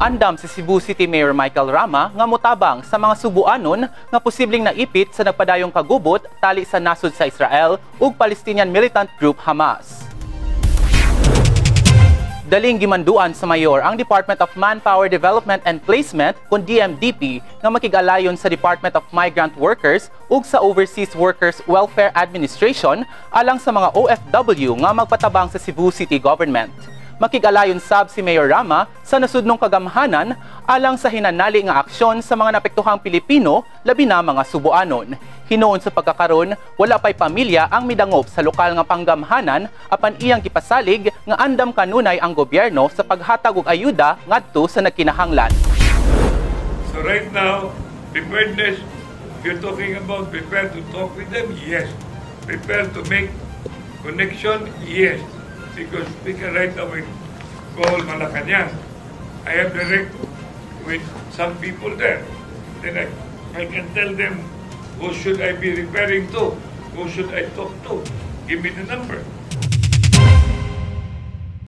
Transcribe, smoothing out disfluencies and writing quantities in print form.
Andam si Cebu City Mayor Michael Rama nga motabang sa mga Subuanon nga posibleng naipit sa nagpadayong kagubot tali sa nasud sa Israel ug Palestinian militant group Hamas. Daling gimanduan sa mayor ang Department of Manpower Development and Placement kung DMDP nga makig-alayon sa Department of Migrant Workers ug sa Overseas Workers Welfare Administration alang sa mga OFW nga magpatabang sa Cebu City Government. Makig-alayon sab si Mayor Rama sa nasudnong kagamhanan alang sa hinanali nga aksyon sa mga napektuhang Pilipino labi na mga Subuanon. Hinuon sa pagkakaron, wala pay pamilya ang midangop sa lokal nga panggamhanan apan iyang gipasalig nga andam kanunay ang gobyerno sa paghatag og ayuda ngadto sa nagkinahanglan. So right now, preparedness, you're talking about prepare to talk with them? Yes. Prepare to make connection? Yes. Because we can right away call Malacanang. I have direct with some people there. Then I can tell them who should I be referring to, who should I talk to. Give me the number.